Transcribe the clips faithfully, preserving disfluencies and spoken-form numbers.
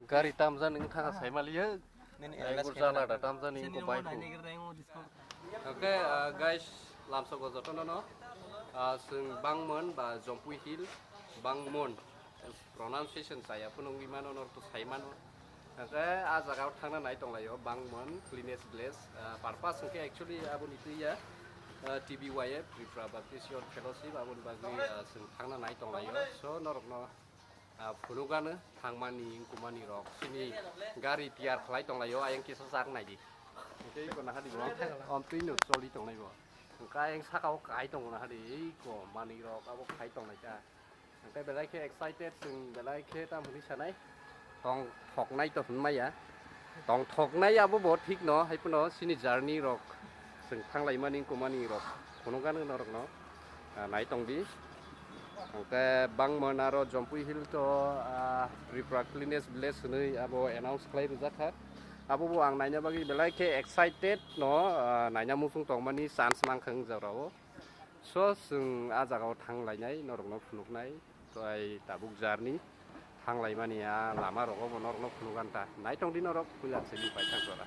Gari tamjani wngkha sai maliya. Nini Ai, L S gurja khaina lada tamjani sini wngkha mo bike nai ko. Nigir dai mo disco. Okay, uh, guys, lamsogo jotono no. Uh, swng Bangmon ba Jompui Hill, Bangmon. Pronunciation saya phunugwi mano, norok to sai mano. Hwnkhe ah jaga o thangna nai tonglaio, Bangmon, cleanest village. Ah, purpose hwnkhe actually aboni twi ya, ah, T B Y F, Tripura Baptist Youth Fellowship, aboni bagwi, ah, chwng thangna nai tonglaio. So, norokno, ah, phunukgano thangmani, wngkukmani rok. Chini gari tiyar khlai tonglaio, ayang kisa chak naidi. Hwnkhe iko nahadi bo, om twi no choli tongnai bo. Hwnkhe ayang saka o kai tongo nahadi, iko manwi rok abo khai tongnai ta. Hwnkhe belai khe excited, chwng belai khe tamo hwnwi sanai. Tong thoknai to hwnmaya. Tong thoknai abo bo thik no, hai phano chini journey rok chwng thanglaimani, kumani rok phunukgano norokno, ah, nai tongdi. Hwnkhe Bangmon aro Jompui Hill to, ah, Tripura cleanest village hwnwi abo announce khlai rwjak kha. Abo bo ang naina bagwi belai khe excited no, ah, naina muchung tongmani chance mankha wng jaga o. So, chwng ah jaga o thang lainai, norokno phunuknai, tei tabuk journey thang laimani ah lama rogo bo norokno phunukgani ta. Naitong di norok, puila chini paithak jora.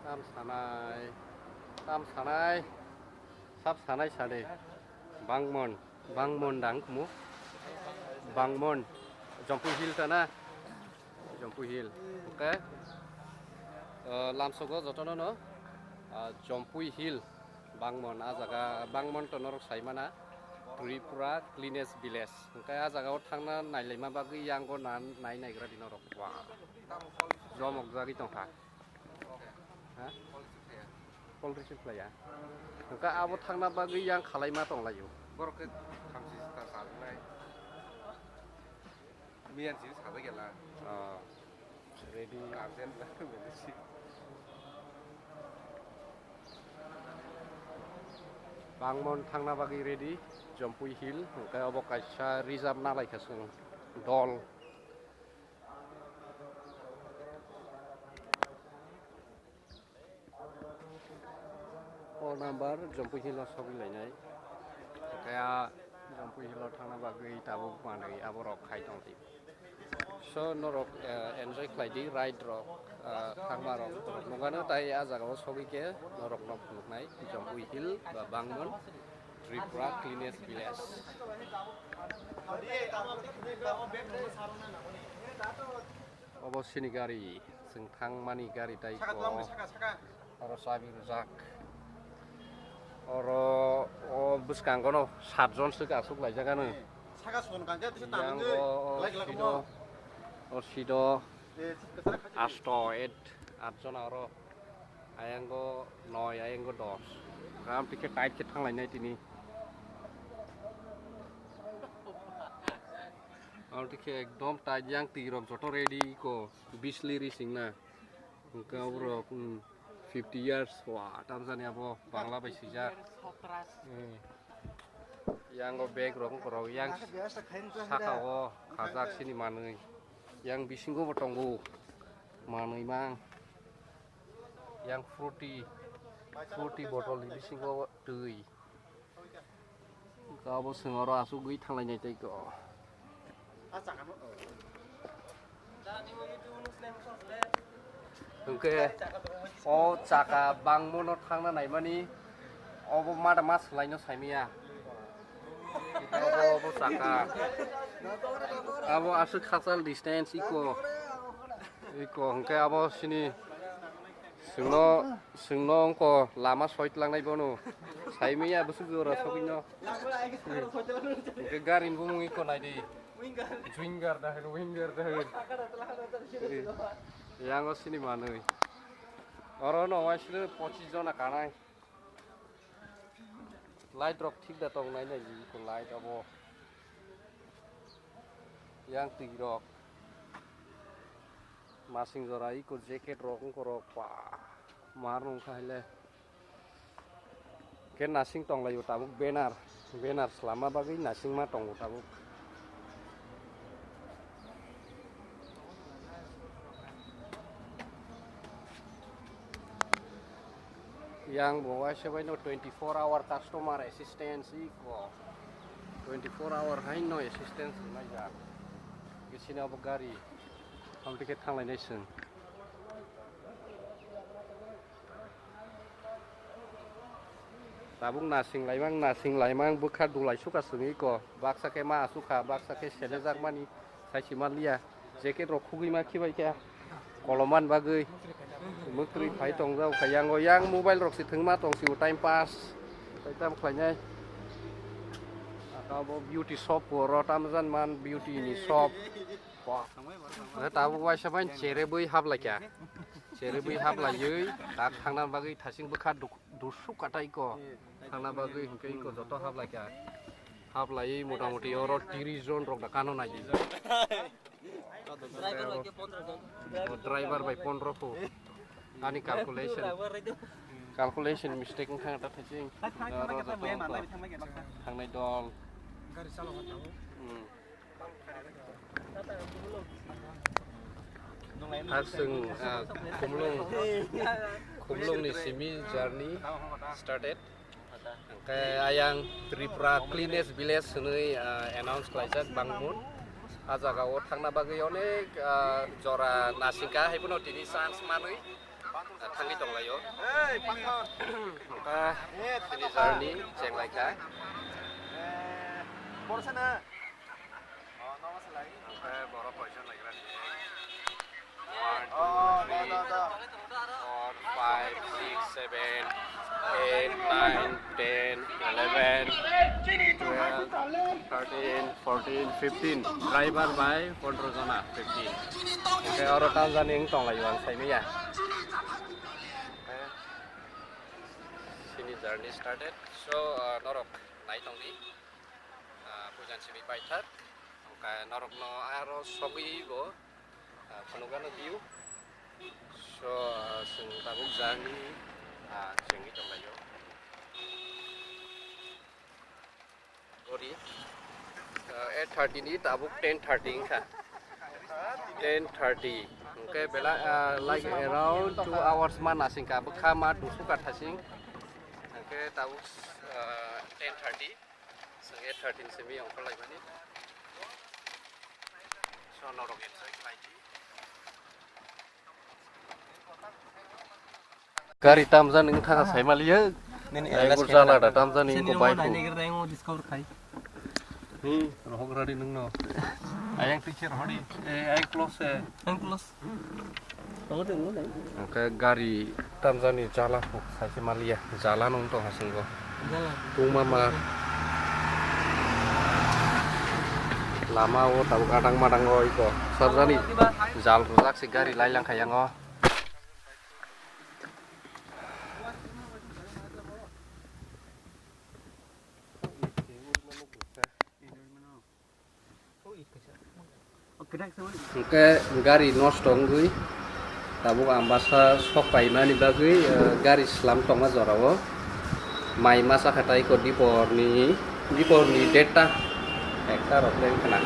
Tam sanai, tam sanai, sab sanai sade. Bangmon, Bangmon dang kumu. Bangmon, Jompui Hill ta na? Jompui Hill. Okay. Uh, lamsogo jotono no, uh, Jompui Hill, Bangmon, ah jaga, Bangmon to norok sai mana, Tripura cleanest village. Hwnkhe ah jaga o thangna nailaima bagwi yango na-, nai naigra di norok. Wah. Jomok jagwi tongkha. Ha? Poultry se khlaiya. Hwnkhe abo thangna bagwi yang khalaima tonglaio. Borok khe thamchi ta sajwnai. Miyan si sajak ya la. Oh. Ready. Urgent la, ready si. Bangmon thangna bagwi ready, Jompui Hill, hwnkhe obo kaisa reserve nalaikha chwng dol. Phone number Jompui Hill o sogwi lainai. Hwnkhe a Jompui Hill o thangna bagwi tabuk manwi aborok khai tongdi. So norok, eh, enjoy khlai di ride rok, eh, thangma rok, norok nukgano tai a jaga o sogwi khe norok no phunuknai Jompui Hill ba Bangmon Tripura cleanest village. Obo sini gari, chwng thangmani gari tai ko. Oro chabi rwjak. Oro o bwskango no sat jon swk aswk laijak ano. Saka son kangkhe tisa Yang tanwi o, o glak glak sido, mo. O sido, Eh, kwchara khachi. Asto, eight, at jon aro. Ayango noi, ayango dos. Ram tikhe tight khe thanglainai tini. Aro tikhe ekdom tight, yang twi rok joto ready ko. Bisli rising na. Hwnkhe oborok, um, fifty years, wa, tamjani abo Bangla bai swijak. Eh. Yang o bag rok, wngkorok, yang saka o khajak sini manwi. Yang bisingo bo tongo manwi mang. Yang fruity, fruity bottle ni bisingo twi. Abo swng oro asugwi thanglainai tei ko. Hwnkhe o chaka bangmano thangna naimani obo mada ma swlaino saimaya. Obo, obo chaka. Abo aswk khachal distance iko. Iko hwnkhe abo sini Chwngno, chwngno wngkho lama soi tlangnai bono. Saimaya bwswk jora sogwino. Hwnkhe garini bumung iko naidi. Winger da hwn, winger da hwn. Yango sini manwi. Oro no waisle pochis jona kanai. Light rok thik da tong nai nai iko light abo. Yang twi rok. Masing jora iko jacket rok wngkorok ba mar wngkha haile. Khe nasing tonglaio tabuk banner, banner slama bagwi nasingma tongo tabuk. Yang bo waisa bai no twenty four hour customer assistance iko. Twenty four hour hai no assistance nai jak. Kisini abo gari. Aboni khe thanglai nai chwng. Tabuk nasing laimang, nasing laimang bwkha dulai suka simi iko. Baksa khe ma asukha, baksa khe selejakmani sai si manliya. Jacket rok khugwi ma khibai kha. Koloman bagwi. Mwtwrwi phai tongjak kha. Yango yang mobile rok si thwngma tong si time pass. Tai tam khlainai. Abo beauty shop oro tamjan man beauty ni shop. Wah. Tabuk waisa bai chere bwi hap laikha. Chere bwi hap laiwi tak thangna bagwi thasing bwkha duk-, dusuk katai ko. Thangna bagwi hwnkhe iko joto hap laikha. Hap laiwi mota moti oro tiris jon rok da kano nai. O driver bai pondro ko. Ani calculation. Calculation mistake wngkha ta thasing. Oro joto wngkha. Thangnai dol. Hmm. Haksung, ah, Khumlung, Khumlung ni simi journey started. Hwnkhe ayang Tripura cleanest village hwnwi, ah, announce khlaijak Bangmut. A jaga o thangna bagwi onek, ah, jora nasingkha, hai phano tini chance manwi. Thangwi tonglaio. Wngkha tini journey chenglaikha. Wngkha borok koijon laigra ni. One, two, three, four, five, six, seven, eight, nine, ten, eleven, twelve, thirteen, fourteen, fifteen. Driver bai pondro jona, fifteen. Hwnkhe oro tamjani wng tonglaio ang saimanya. Sini journey started. So, uh, norok nai tongdi. Uh, pujan simi paithak. Hwnkhe norokno aro sogwi bo, uh, phunukgano view. So, uh, chwng tabuk journey, uh, chengwi tonglaio. Gori, uh, eight thirty ni tabuk ten thirty wngkha. Ten thirty. Hwnkhe bela, uh, like around two hours ma nasingkha, bwkha ma dusukha thasing. Hwnkhe tabuk, uh, ten thirty. Chwng eight thirty ni simi ongkhorlaimani. So, norok enjoy khlaidi. Gari tamjani wngkha saimaliya. Nini Ai, ela gurjala da tamjani wngkha bike. Nini discover khai. Hmm, rohok radi nungno. Ayang teacher hodi. Eh, ayang close eh. Ayang close. Hwnkhe gari tamjani jala saise maliya, jala nung tong hasingo. Tungma ma lama o tabuk adang madang o iko sarjani jal rwjak se gari lailang kha yango. Hwnkhe gari nosto wngwi tabuk Ambasa sok paimani bagwi, eh, gari slam tongma jorao mai masa khe tai ko diporni, diporni deta ekta rok le wngkhna,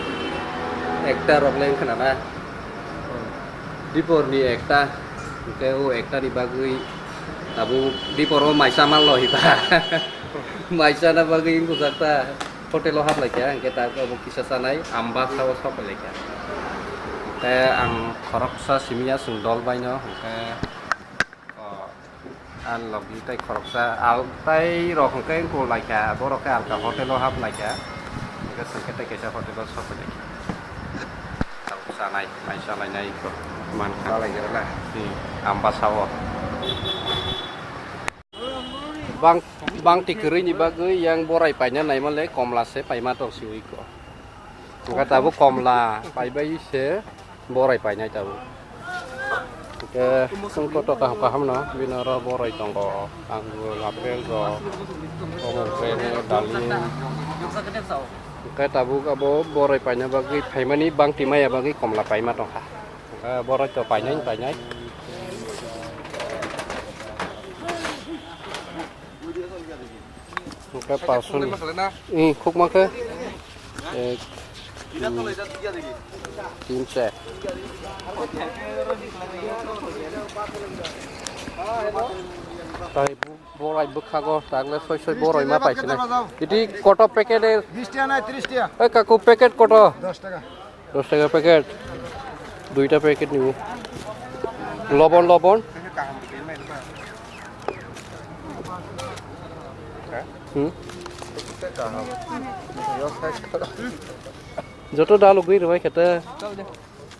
ekta rok le wngkhna na diporni ekta, hwnkhe o ekta ni bagwi tabuk diporo maisa manlo hiba maisa na bagwi wngkujak ta. Hotel o haplaikha, hwnkhe ta obo kisa chanai Ambasa o sok pailaikha. Hwnkhe ang khoroksa simiya chwng dol baino, hwnkhe, o, ang logi tei khoroksa al-, tei rok hwnkhe wngkuk laikha, borok khe alka hotel o haplaikha. Hwnkhe chwng khe tei kaisa hotel o sok pailaikha. Tabuk chanai, mai chalainai mankha. Chalaigwrwla. Hmm, Ambasa o. Bang, bangti kwrwini bagwi yang borai paina naima le komla se paima tong siwi ko. Hwnkhe tabuk komla paibai se borai painai tabuk. Hwnkhe chwng koto kaham kaham no bini oro borai tongo, angul, apple rok, omo khe dalim. Hwnkhe tabuk abo borai paina bagwi phaimani bangti maya bagwi komla paima tongkha. Hwnkhe borai to painai painai. Hwnkhe parsoni. Ih, khukma khe. Ek, dui, tin, char. Tai bu-, borai bwkhago tagle soi soi borai ma paisina. Iti koto packet e? Bish taka nai, trish taka. Oi kaku, packet koto? Dosh taka. Dosh taka packet. Duita packet nibu. Lobon, lobon. Hmm? Joto dalu gwi rwbai khete.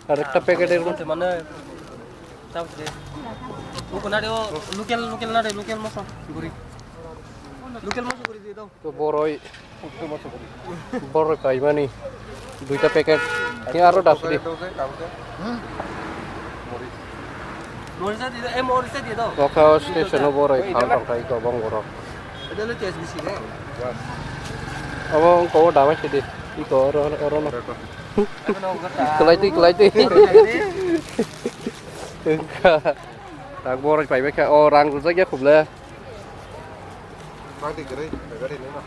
Ar ekta packet er mane. Tao de. Uko na de o local, local na de, local moso guri. Local moso guri de daw. To boroi. Boroi paimani. Duita packet. Ni aro dapdi. Morisa de, eh, morisa de daw. Kokha station o boroi phal tongkai ko bongoro. Ede lo T S B C ne. Abo ko dabai sidi. Iko oro, oro no. Kwlai twi, kwlai twi. Wngkha. Tak borok paibai kha. O rang rwjak ya khub le. Bang di kwrwi, gari nima.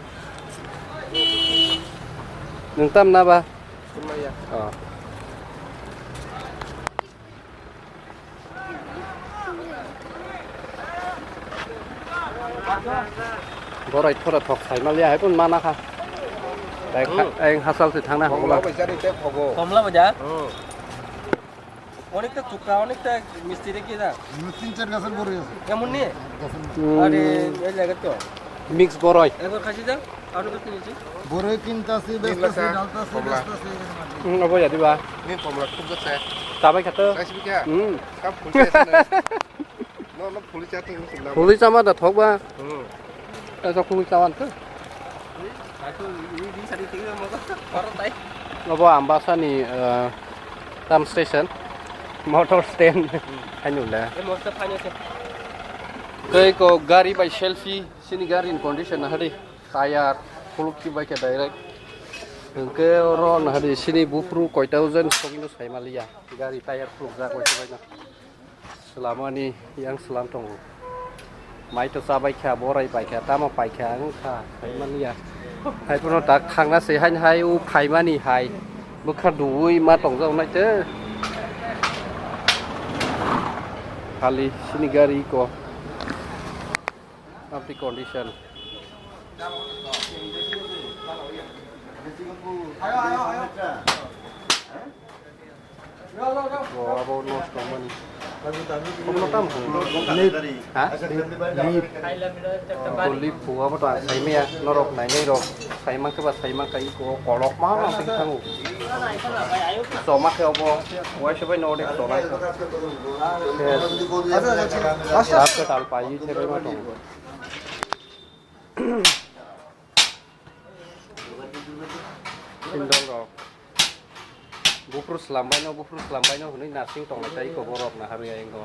Nwng tam na ba? Tumaya. Oh. Borai thora thok sai maliya hai pun mana kha. Eng ha-, hmm, eng hasal se thangna. Komla bai jari te khobo. Komla bai ja? Hmm. Onekta chukka, onekta misti de ki da? তিন চার গাছের বড়ই আছে। এমন নি? গাছের মধ্যে। Hmm. আরে, এই জায়গা তো। Mix borai. একবার খাসি যা, আরো তো কিনেছি। বড়ই কিনতাছি, বেচতাছি, ডালতাছি, কমলা। বেচতাছি, এখানে মাটি। Hmm, abo jadi ba. Ni komla khub jasa. Tabai khato. Kaisi bikha? Hmm. Kap phulcha asa na. No, no, phuli cha thung sing na. Phuli chama da thok ba. Hmm. Asa phuli chawan to. Abo Ambasa ni, eh, tam station, motor stand, haino le. Tei ko gari bai selfie, sini gari ni condition na hari, tayar, khuluk ki bai khe direct. Hwnkhe oro na hari sini buphuru koita ojen sogino sai maliya, gari tayar khuluk jak bai khe bai no. Swlamani yang swlam tongo. Mai to chabai kha, borai pai kha, tamo pai kha, wng kha, hai mani ya. Hai phano tak thangna se, hai, hai, u phaimani hai. Bwkha duwi ma tongjak nai te. Hali sini gari ko. Amtwi condition. Bo abo nosto mani. Komno tam hwn? Lip. Ha? Lip. Lip. Bo lip bo abo ta saimaya norok nainai rok. Saimang khe ba saimang kai ko kolok ma ma sing thango. Choma khe obo waisa bai no de choma. Yes. Lap ke tal pai the bai ma tong. Sindong rok. Buphuru slambaino, buphuru slambaino hwnwi nasing tonglai tai iko borok naharwi ayang go.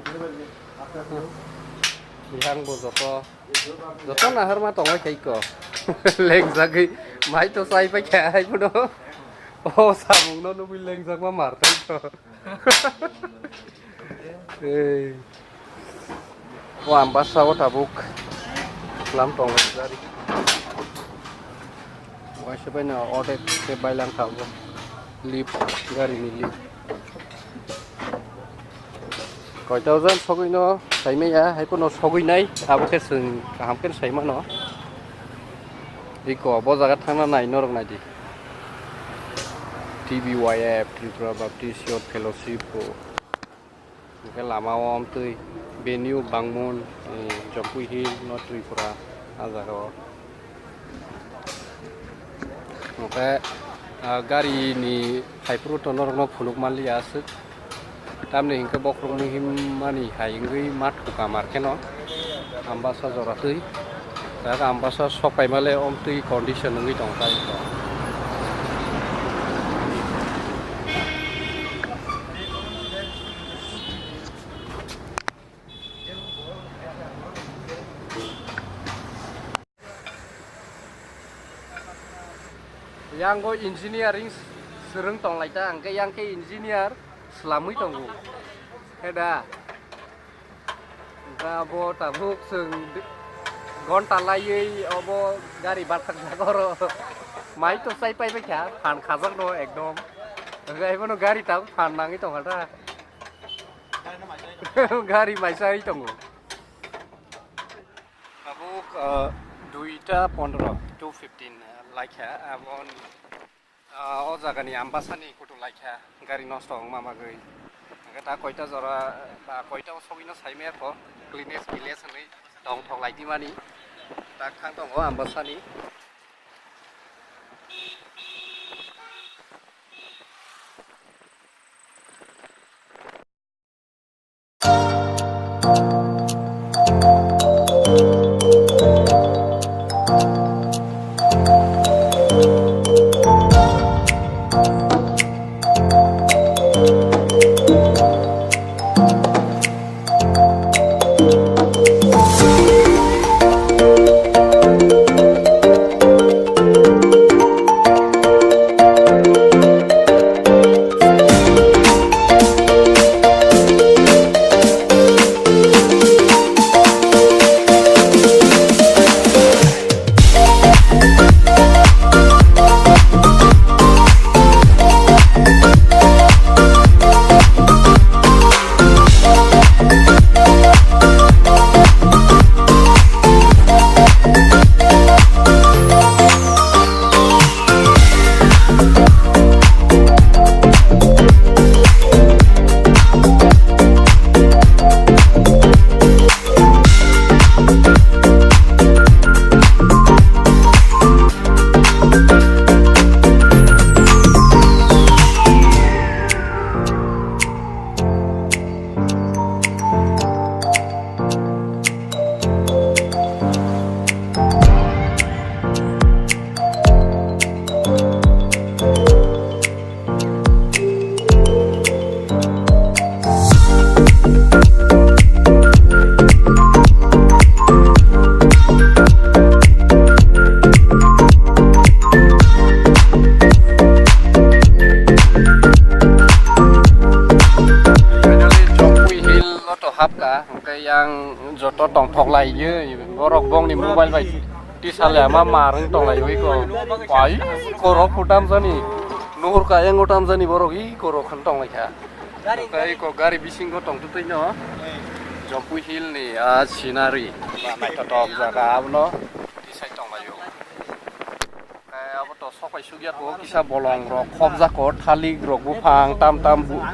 Bihang bo joto, joto naharma tongwi khai iko. Lengjagwi mai to chai pai kha hai phano. O samungno nugwi lengjakma mar tai iko. Ei. O Ambasa o tabuk lam tongo gari. Waisa bai no ordek se bailang kha bo. Lip, gari ni lip. Koita ojan sogwi no saimaya, hai phano sogwi nai, abo khe chwng kaham khe sai mano. Iko bo jaga thangna nai norok nai di. T B Y F, Tripura Baptist Youth Fellowship o. Hingke lama o amtwi venue Bangmun, eh, Jampui Hill, North Tripura, ah jaga o. Hingke, ah, gari ni haiphuru to norok no phunuk manliya aswk. Tamni hingke bokhorok muhim mani hai wngwi ma thuka mar kheno. Ambasa jora twi. Dak Ambasa sok paimale omtwi condition wngwi tong tai. Yang go engineering swrwng tong lai ta, hingke yang ke engineer swlamwi tongo. He da. Hingke abo tabuk chwng di-, gonta laiwi obo gari bathakjak oro. Mai to chai pai bai kha, phan khajak no ekdom. Hingke ai bono gari tabuk phan nangwi tong kha ta. Gari mai chai tongo. Ah, duita pondro, two fifteen, ah, laikha, abon, ah, o jagani Ambasani kutu laikha, gari nosto wngma bagwi. Hwnkhe ta koita jora, ba koita o sogwino saimaya kho, cleanest village hwnwi tongthok laidimani. Ta khang tongo Ambasani. Finally, Jompuihil o to hapka, hwnkhe yang joto tongthok lai ye, borok bongni mobile bai tisa le ama mar wng tong lai ui ko. Pai korok kutam jani, nuhur ka yang kutam jani borok i korok khan tong lai kha. Hwnkhe iko gari bisingo tongtwtwi no Jompuihil ni a scenery ba naithotok jaga abono tisai tong lai o. Hwnkhe abo to sok pai suk ya ko kisa bolong rok khop jako thalik rok buphang tam tam bu-,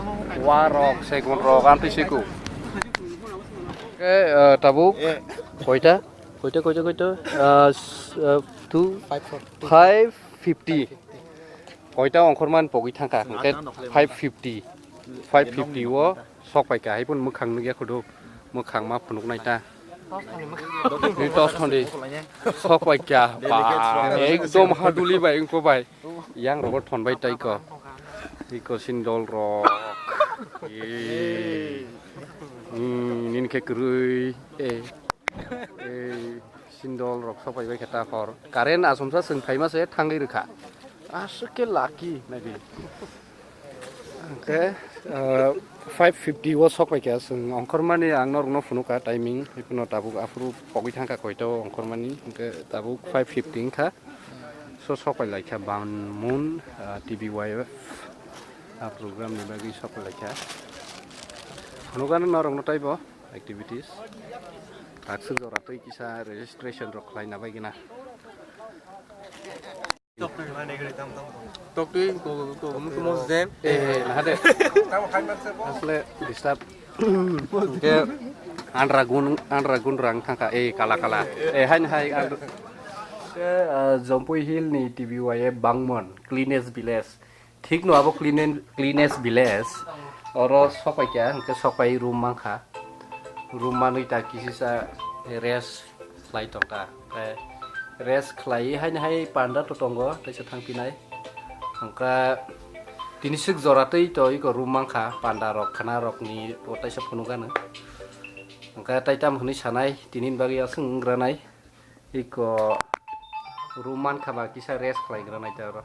wa rok segun rok amtwi siko. Hwnkhe, ah, tabuk koita? Koita, koita, koita? Ah, s-, ah, two? Five forty. Five fifty. Koita ongkhorman pogwi thangkha, hwnkhe five fifty. Five fifty o sok paikha, hai phano mwkhang nukya khudu, mwkhang ma phunuknai ta. Ni tos thoni. Sok paikha, ba, ekdom haduli bai, wngkho bai. Yang rogo thon bai tai ko. Iko sindol rok. Ee. Hmm, nini khe kwrwi. Ee. Ee, sindol rok sok pai bai khe ta hor. Current asomsa chwng phaima se thangwi rwkha. Aswk khe lucky, naidi. Hwnkhe, ah, five fifty o sok pai kha chwng ongkhormani ang norokno phunukha timing. Iphuno tabuk aphuru pogwi thangkha koito ongkhormani. Hwnkhe tabuk five fifty wngkha. So sok pai laikha Banmun, ah, T B Y F, ah, program ni bagwi sok pai laikha. Phunukha norokno taibo activities. Takswk jora twi kisa registration rok khlaina bai gana. Tok twi ko ko ko mo mo jem. Eh, eh, nah de. Asle disturb. Ke andra gun, andra gun rang thangka, eh, kala kala. Eh, hain hai andra. Ke, eh, Jompuihil ni T B Y F Banmun, cleanest village. Thik no abo clean-, cleanest village. Oro sok pai kha, hwnkhe sok pai room mankha. Room manwi ta kisisa rest khlai tongkha. Hwnkhe rest khlai haino hai panda to tongo, teisa thangphinai. Hwnkhe tini swk jora twi to iko room mankha, panda rok khna rokni bo teisa phunukgano. Hwnkhe tai tam hwnwi sanai, tini bagwi aswk wngranai. Iko room mankha ba kisa rest khlaigranai ta oro.